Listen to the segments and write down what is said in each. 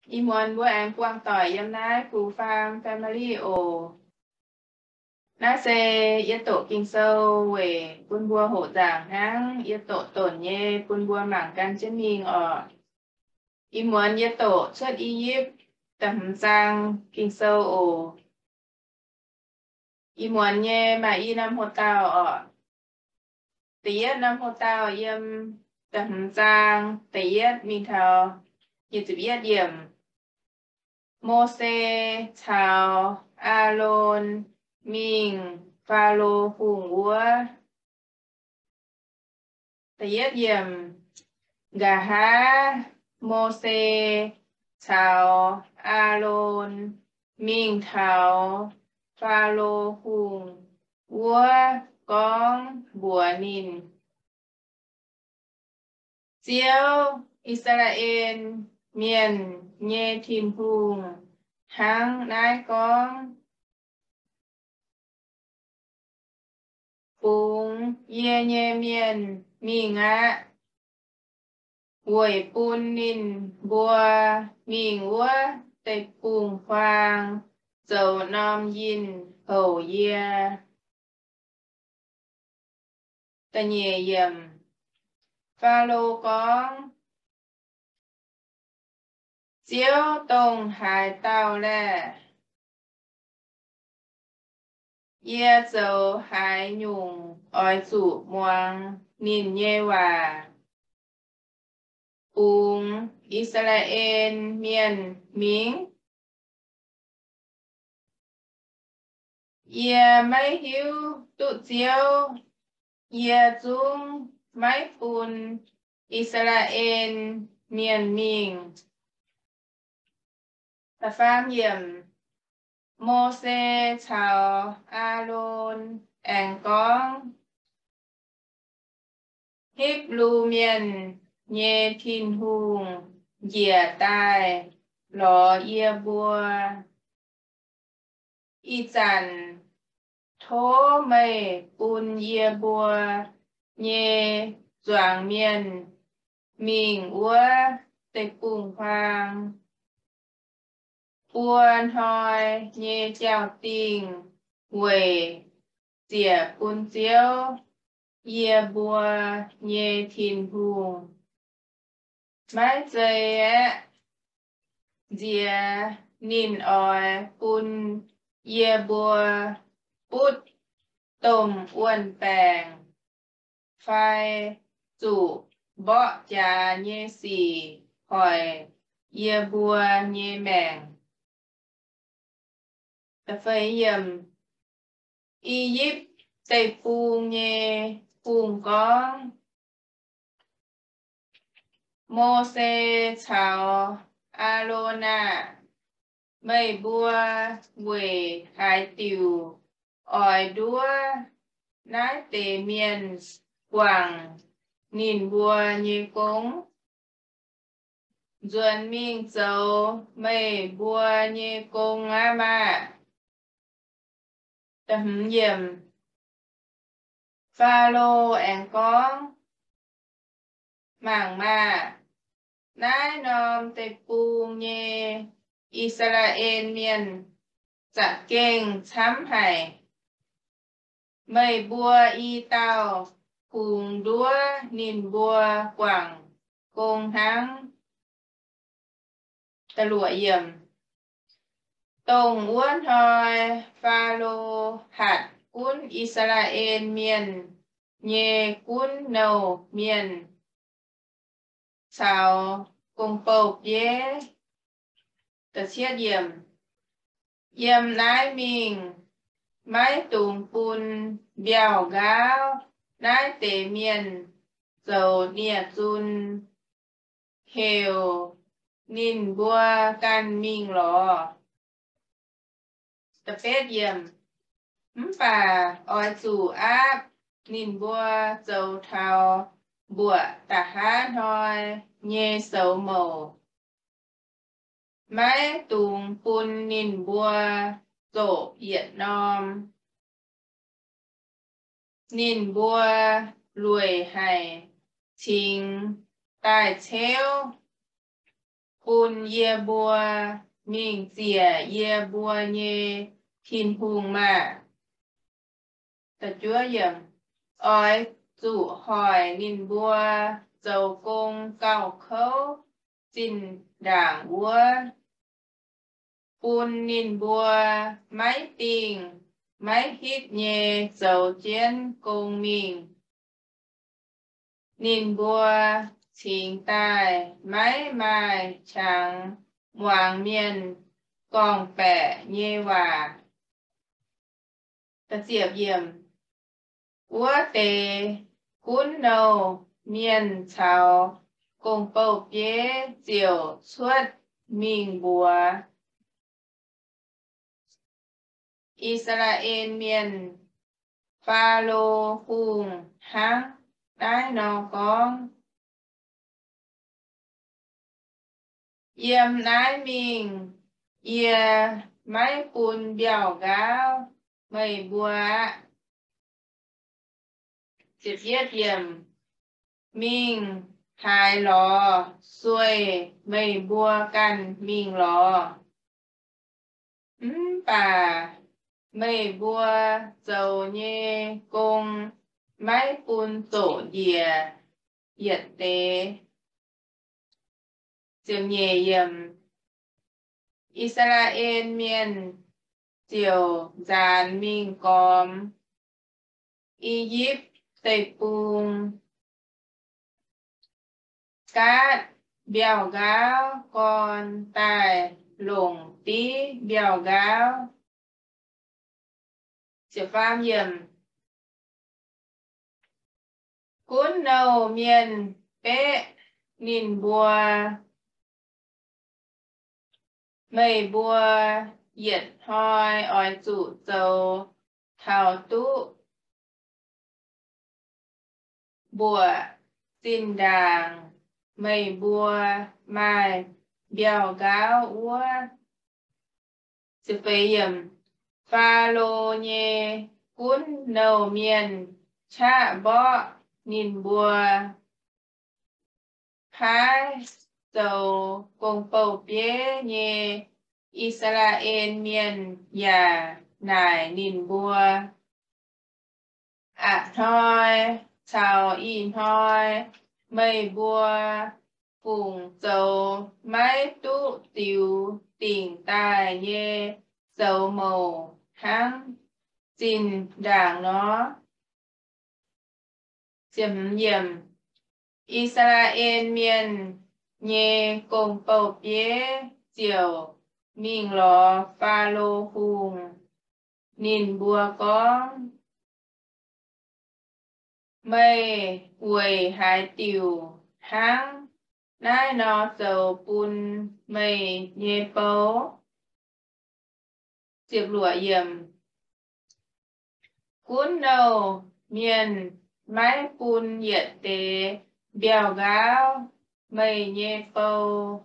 Ih muonz mbuo aengx buangh doic yiem naaiv Fu Faam Family oc. Naaiv se yie doqc Ging-Sou weic bun mbuo hoqc nzaangc hnangv. Yie doqc donc nyei bun mbuo mangc gan jienv mingh oc. Ih muonz yie doqc Cuotv I^yipv da'hmz zaang Ging-Sou oc. Ih muonz nyei maaih i norm hoc-dauh oc. Da'yietv norm hoc-dauh yiem da'hmz zaang da'yietv mingh taux yietv. Mose caux Aalon mingh Faalo Hungh wuov. Nqa'haav Mose caux Aalon mingh taux Faalo Hungh wuov gorngv mbuox ninh, Ziouv, I^saa^laa^en Mienh nyei Tin-Hungh, hnangv naaiv gorngv, Bungx yie nyei mienh mingh aqv, weic bun ninh mbuo mingh wuov deic-bung-huaang zoux norm yinh houc yie. Faalo gorngv, Ziouv dongh haaix dauh laeh? Yie zoux haaix nyungc oix zuqc muangx ninh nyei waac, bungx I^saa^laa^en Mienh mingh? Yie maiv hiuv duqv Ziouv, yie zungv maiv bun I^saa^laa^en Mienh mingh. Mose caux Aalon aengx gorngv, Hipv^lu Mienh nyei Tin-Hungh njiec daaih lorz yie mbuo. Ih zanc tov meih bun yie mbuo nyei zuangx mienh mingh wuov deic-bung-huaang buo hnoi nyei jauv-dingh weic ziec bun Ziouv, yie mbuo nyei Tin-Hungh. Maiv zei aeqv, nziex ninh oix bun yie mbuo butv domh wuon-baengc fai zuqc mborqv jaax nyei sic hoic yie mbuo nyei maengc. I^yipv Deic-Bung nyei hungh gorngv, Mose caux Aalon aah! Meih mbuo weic haaix diuc oix nduov naaiv deix mienh guangc ninh mbuo nyei gong? Nzuonx mingh zoux meih mbuo nyei gong aqv maah! Faalo aengx gorngv, Mangc maah! Naaiv norm deic-bung nyei I^saa^laa^en Mienh za'gengh camv haic. Meih mbuo i dauh kungx nduov ninh mbuo guangc gong hnangv. Dongh wuov hnoi Faalo hatc gunv I^saa^laa^en Mienh nyei gunv nouh mienh caux gong-bou-bieiv. Yiem naaiv mingh maiv dungx bun mbiauh nqaauv naaiv deix mienh zoux nie-zun heuc ninh mbuo ganh mingh lorz. Mv baac oix zuqc aapv ninh mbuo zoux taux mbuoqc da'haav hnoi nyei soux mouc. Maiv dungx bun ninh mbuo zoqc yietc norm. Ninh mbuo lueic haic cingx daaih ceuv bun yie mbuo mingh ziec yie mbuo nyei Tin-Hungh maah! Oix zuqc hoic ninh mbuo zoux gong gauh kouv zinh ndaangc wuov, bun ninh mbuo maiv dingh maiv hitv nyei zoux jienv gong mingh. Ninh mbuo cingx daaih maiv maaih qangx muangx mienh gorngv-baeqc nyei waac. Wuov deix gunv nouh mienh caux gong-bou-bieiv ziouc cuotv mingh mbuox I^saa^laa^en Mienh, Faalo Hungh hnangv naaiv nor gorngv, Yiem naaiv mingh yie maiv bun mbiauh nqaauv meih mbuo aqv. Mingh haaix lorz sueih meih mbuo ganh mingh lorz. Mv baac meih mbuo zoux nyei gong maiv bun doqc njiec yietc deix. I^saa^laa^en Mienh ziouc nzaanx mingh gormx I^yipv Deic-Bung, gaatv mbiauh nqaauv gorn daaih longc div mbiauh nqaauv. Gunv nouh mienh beqv ninh mbuo, Meih mbuo yietc hnoi oix zuqc zoux taux duqv mbuoqc zinh ndaangc meih mbuo maaih mbiauh nqaauv wuov. Faalo nyei gunv nouh mienh qaqv mborqv ninh mbuo. Paaiv zoux gong-bou-bieiv nyei I^saa^laa^en Mienh yaac naaic ninh mbuo, A'hnoi caux ih hnoi meih mbuo fungc zoux maiv duqv ziux dingc daaih nyei zoux mouc hnangv zinh ndaangc nor? I^saa^laa^en Mienh nyei gong-bou-bieiv ziouc mingh lorz Faalo Hungh. Ninh mbuo gorngv, Meih weic haaix diuc hnangv naaiv nor zoux bun meih nyei bou? Gunv nouh mienh maiv bun yietc deix mbiauh nqaauv meih nyei bou.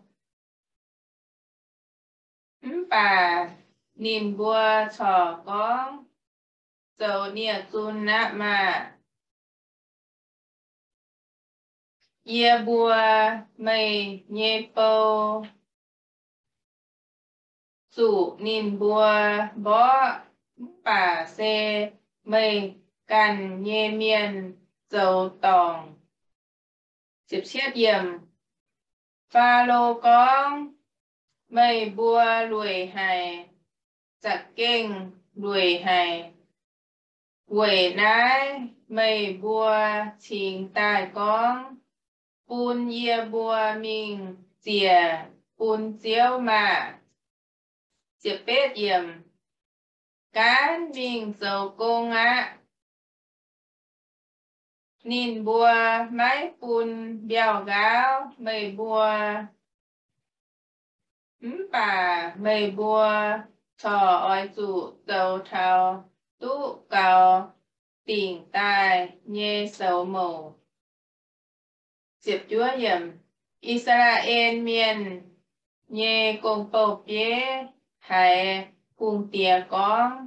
Mv baac ninh mbuo corc gorngv, Zoux nie-zun aqv maah! Yie mbuo, meih nyei bou, zuqc ninh mbuo mborqv mv baac se meih ganh nyei mienh zoux dorngc. Faalo gorngv, Meih mbuo lueic haic, za'gengh lueic haic. Weic naaiv meih mbuo cingx daaih gorngv, Bun yie mbuo mingh ziec bun Ziouv maah! Gaanv mingh zoux gong aqv. Ninh mbuo maiv bun mbiauh nqaauv meih mbuo. Mv baac meih mbuo corc oix zuqc zoux taux duqv gaux dingc daaih nyei soux mouc. I^saa^laa^en Mienh nyei gong-bou-bieiv haiz hungh diex gorngv,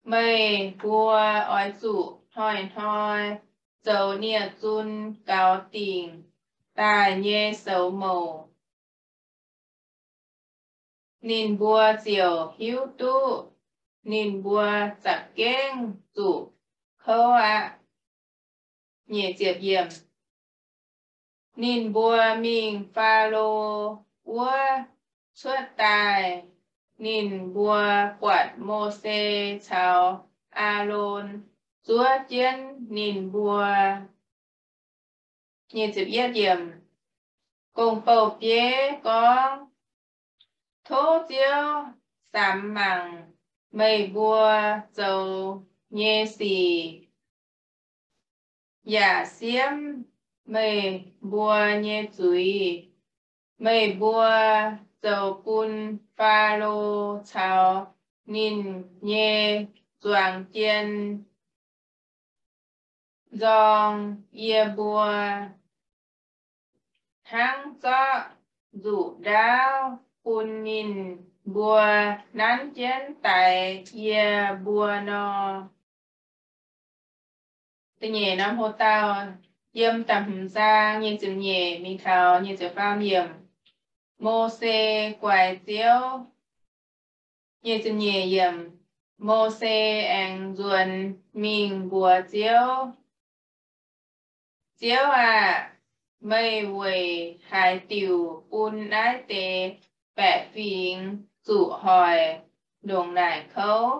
Meih mbuo oix zuqc hnoi-hnoi zoux nie-zun gaux dingc daaih nyei soux mouc. ninh mbuo ziouc hiuv duqv ninh mbuo za'gengh zuqc kouv aqv. Ninh mbuo mingh Faalo wuov cuotv daaih, ninh mbuo buatc Mose caux Aalon zuov jienv ninh mbuo. Gong-bou-bieiv gorngv, Tov Ziouv samx mangc meih mbuo zoux nyei sic, yaac siemv meih mbuo nyei zuiz. Meih mbuo zoux bun Faalo caux ninh nyei zuangx jien nzorng yie mbuo, hnangv zorqv nzuqc ndaauv bun ninh mbuo nanv jienv daix yie mbuo nor. Da'nyeic norm hoc-dauh, yiem da'hmz zaang nyic ziepc nyeic mingh taux nyic ziepc faam yiemc. Mose guaix Ziouv. Mose aengx nzuonx mingh mbuox Ziouv, Ziouv aah! Meih weic haaix diuc bun naaiv deix baeqc fingx zuqc hoic ndongc naaic kouv?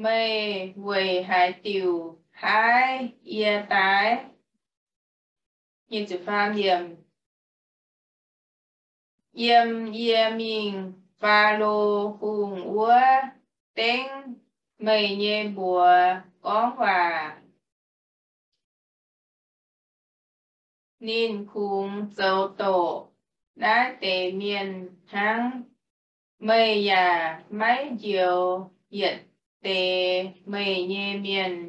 Meih weic haaix diuc paaiv yie daaih? Yiem yie mingh Faalo Hungh wuov dengv meih nyei mbuox gorngv waac, ninh kungx zoux doqc naaiv deix mienh hnangv. Meih yaac maiv njoux yietc deix meih nyei mienh.